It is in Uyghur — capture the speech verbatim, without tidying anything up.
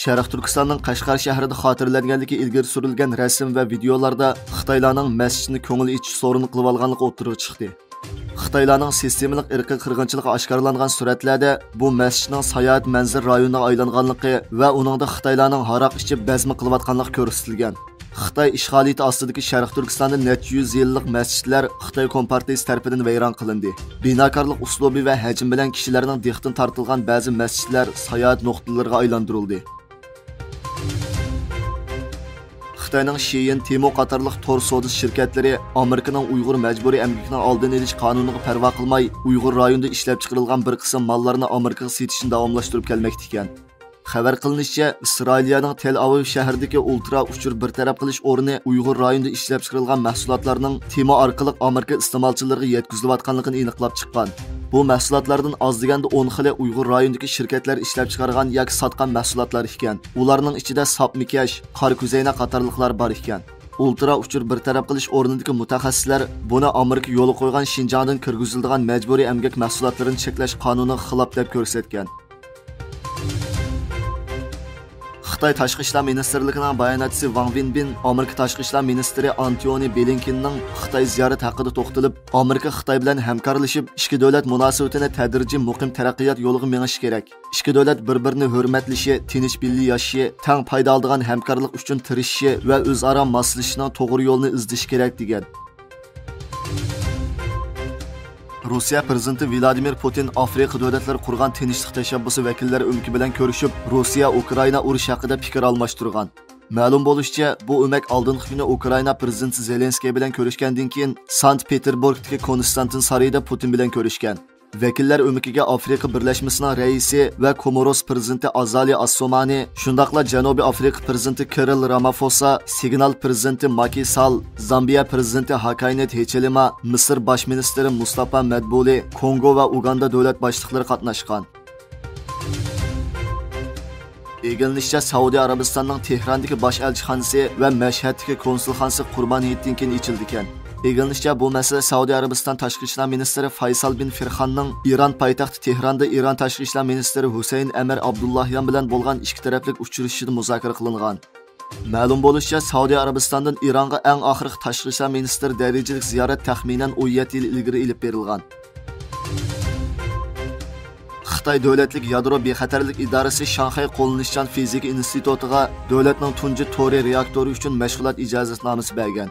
شەرقىي تۈركىستاننىڭ قەشقەر شەھىرىدە خاتىرىلەنگەنلىكى ئىلگىرى سۈرۈلگەن رەسىم ۋە ۋىدېئولاردا خىتايلارنىڭ مەسچىتنى كۆڭۈل ئېچىش سورۇنى قىلىۋالغانلىقى ئوتتۇرىغا چىقتى. خىتايلارنىڭ سىستېمىلىق ئىرقىي قىرغىنچىلىقى ئاشكارىلانغان سۈرەتلەردە بۇ مەسچىتنىڭ ساياھەت مەنزىرە رايونىغا ئايلانغانلىقى ۋە ئۇنىڭدا خىتايلارنىڭ ھاراق ئىچىپ بەزمە قىلىۋاتقانلىقى كۆرسىتىلگەن. خىتاي ئىشغالىيىتى ئاستىدىكى شەرقىي تۈركىستاندا نەچچە يۈز يىللىق مەسچىتلەر خىتاي كومپارتىيىسى تەرىپىدىن ۋەيران قىلىندى. بىناكارلىق ئۇسلۇبى ۋە ھەجمى بىلەن كىشىلەرنىڭ دىققىتىنى تارتىدىغان بەزى مەسچىتلەر ساياھەت نۇقتىلىرىغا ئايلاندۇرۇلدى. خىتاينىڭ شېيىن، تېمو قاتارلىق تور سودىسى شىركەتلىرى ئامېرىكىنىڭ ئۇيغۇر مەجبۇرىي ئەمگىكىنىڭ ئالدىنى ئېلىش قانۇنىغا پەرۋا قىلماي، ئۇيغۇر رايونىدا ئىشلەپچىقىرىلغان بىر قىسىم ماللارنى ئامېرىكىغا سېتىشنى داۋاملاشتۇرۇپ كەلمەكتە ئىكەن. خەۋەر قىلىنىشىچە، ئىسرائىلىيەنىڭ تەل ئاۋىۋ شەھىرىدىكى ئۇلترا ئۇچۇر بىر تەرەپ قىلىش ئورنى ئۇيغۇر رايونىدا ئىشلەپچىقىرىلغان مەھسۇلاتلارنىڭ تېمو ئارقىلىق ئامېرىكا ئىستېمالچىلىرىغا يەتكۈزۈلۈۋاتقانلىقىنى ئېنىقلاپ چىققان. بۇ مەھسۇلاتلاردىن ئاز دېگەندە ئون خىلى ئۇيغۇر رايونىدىكى شىركەتلەر ئىشلەپچىقارغان ياكى ساتقان مەھسۇلاتلار ئىكەن. ئۇلارنىڭ ئىچىدە ساپمىكەش، قارا كۆزەينەك قاتارلىقلار بار ئىكەن. ئۇلترا ئۇچۇر بىر تەرەپ قىلىش ئورنىدىكى مۇتەخەسسىسلەر بۇنى ئامېرىكا يولغا قويغان شىنجاڭدىن كىرگۈزۈلىدىغان مەجبۇرىي ئەمگەك مەھسۇلاتلىرىنى چەكلەش قانۇنىغا خىلاپ دەپ كۆرسەتكەن. خىتاي تاشقى ئىشلار مىنىستىرلىكىنىڭ باياناتچىسى ۋاڭ ۋېنبىن ئامېرىكا تاشقى ئىشلار مىنىستىرى ئانتونى بلىنكېننىڭ خىتاي زىيارىتى ھەققىدە توختىلىپ، ئامېرىكا خىتاي بىلەن ھەمكارلىشىپ، ئىككى دۆلەت مۇناسىۋىتىنى تەدرىجىي مۇقىم تەرەققىيات يولىغا مېڭىشى كېرەك. ئىككى دۆلەت بىر-بىرىنى ھۆرمەتلىشى، تىنچ بىللە ياشىشى، تەڭ پايدا ئالىدىغان ھەمكارلىق ئۈچۈن تىرىشىشى ۋە ئۆزئارا ماسلىشىشنىڭ توغرا يولىنى ئىزدىشى كېرەك، دېگەن. روسىيە پىرېزىدېنتى ۋلادىمىر پۇتىن ئافرىقا دۆلەتلىرى قۇرغان تىنچلىق تەشەببۇسى ۋەكىللىرى ئۆمىكى بىلەن كۆرۈشۈپ، روسىيە ئۇكرائىنا ئۇرۇشى ھەققىدە پىكىر ئالماشتۇرغان. مەلۇم بولۇشىچە، بۇ ئۆمەك ئالدىنقى كۈنى ئۇكرائىنا پىرېزىدېنتى زېلېنسكىي بىلەن كۆرۈشكەندىن كېيىن، سانكت پېتېربۇرگتىكى كونستانتىن سارىيىدا پۇتىن بىلەن كۆرۈشكەن. ۋەكىللەر ئۆمىكىگە ئافرىقا بىرلەشمىسىنىڭ رەئىسى ۋە كوموروس پىرېزىدېنتى ئازالى ئاسسومانى، شۇنداقلا جەنۇبىي ئافرىقا پىرېزىدېنتى كىرىل رامافوسا، سېگنال پىرېزىدېنتى ماكى سال، زامبىيە پىرېزىدېنتى ھاكاينېت ھېچىلىما، مىسىر باش مىنىستىرى مۇستافا مەدبۇلى، كونگو ۋە ئۇگاندا دۆلەت باشلىقلىرى قاتناشقان. ئىگىلىنىشىچە، سەئۇدى ئەرەبىستاننىڭ تېھراندىكى باش ئەلچىخانىسى ۋە مەشھەدتىكى كونسۇلخانىسى قۇربان ھېيتتىن كېيىن ئېچىلىدىكەن. ئىگىلىنىشىچە، بۇ مەسىلە سەئۇدى ئەرەبىستان تاشقى ئىشلار مىنىستىرى فايسال بىن فىرخاننىڭ ئىران پايتەختى تېھراندا ئىران تاشقى ئىشلار مىنىستىرى ھۈسەيىن ئەمىر ئابدۇللاھيان بىلەن بولغان ئىككى تەرەپلىك ئۇچرىشىشىدا مۇزاكىرە قىلىنغان. مەلۇم بولۇشىچە، سەئۇدى ئەرەبىستاندىن ئىرانغا ئەڭ ئاخىرقى تاشقى ئىشلار مىنىستىرى دەرىجىلىك زىيارەت تەخمىنەن ئون يەتتە يىل ئىلگىرى ئېلىپ بېرىلغان. خىتاي دۆلەتلىك يادرو بىخەتەرلىك ئىدارىسى شاڭخەي قوللىنىشچان فىزىكا ئىنستىتۇتىغا دۆلەتنىڭ تۇنجى تورى رېئاكتورى ئۈچۈن مەشغۇلات ئىجازەتنامىسى بەرگەن.